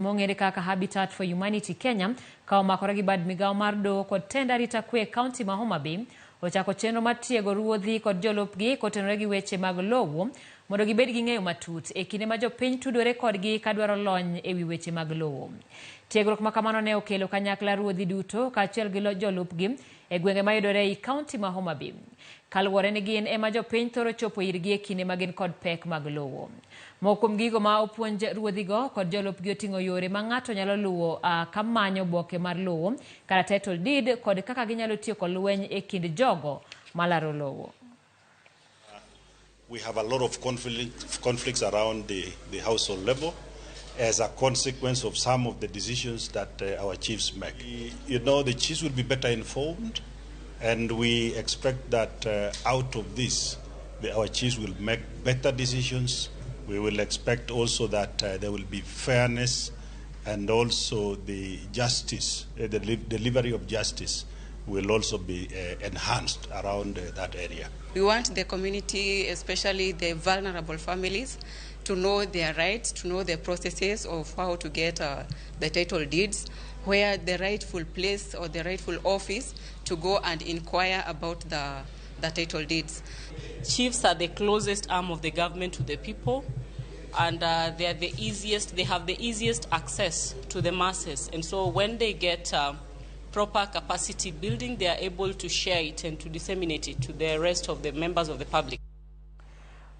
Mong'ere kaka Habitat for Humanity Kenya ka omakore gi bad migawo mar doho kod tend arita kwe e kaunti ma Homa Bay ochako chenro mar tiego ruodhi kod jolupgi kotenore gi weche mag lowo mondo gibed gi ng'eyo matut e kinde ma jopiny tudore kodgi kadwaro lony e wi weche mag lowo. Tiegruok ma kamano ne okelo kanyakla ruodhi duto kaachiel gi jolupgi e gwenge mayudore ei kaunti ma Homa Bay. Kaluwore ni gin ema jopiny thoro chopo irgi e kinde ma gin kod pek mag lowo. Moko kuom gigo ma opuonj ruodhigo kod jolupgi oting'o yore ma ng'ato nyalo luwo ka manyo oboke mar lowo kata title deed kod kaka ginyalo tieko lweny e kind jogo malaro lowo. We have a lot of conflicts around the household level as a consequence of some of the decisions that our chiefs make. The chiefs will be better informed, and we expect that out of this, our chiefs will make better decisions. We will expect also that there will be fairness and also the justice, the delivery of justice will also be enhanced around that area. We want the community, especially the vulnerable families, to know their rights, to know the processes of how to get the title deeds, where the rightful place or the rightful office to go and inquire about the title deeds. Chiefs are the closest arm of the government to the people, and they are the easiest, they have the easiest access to the masses. And so when they get proper capacity building, they are able to share it and to disseminate it to the rest of the members of the public.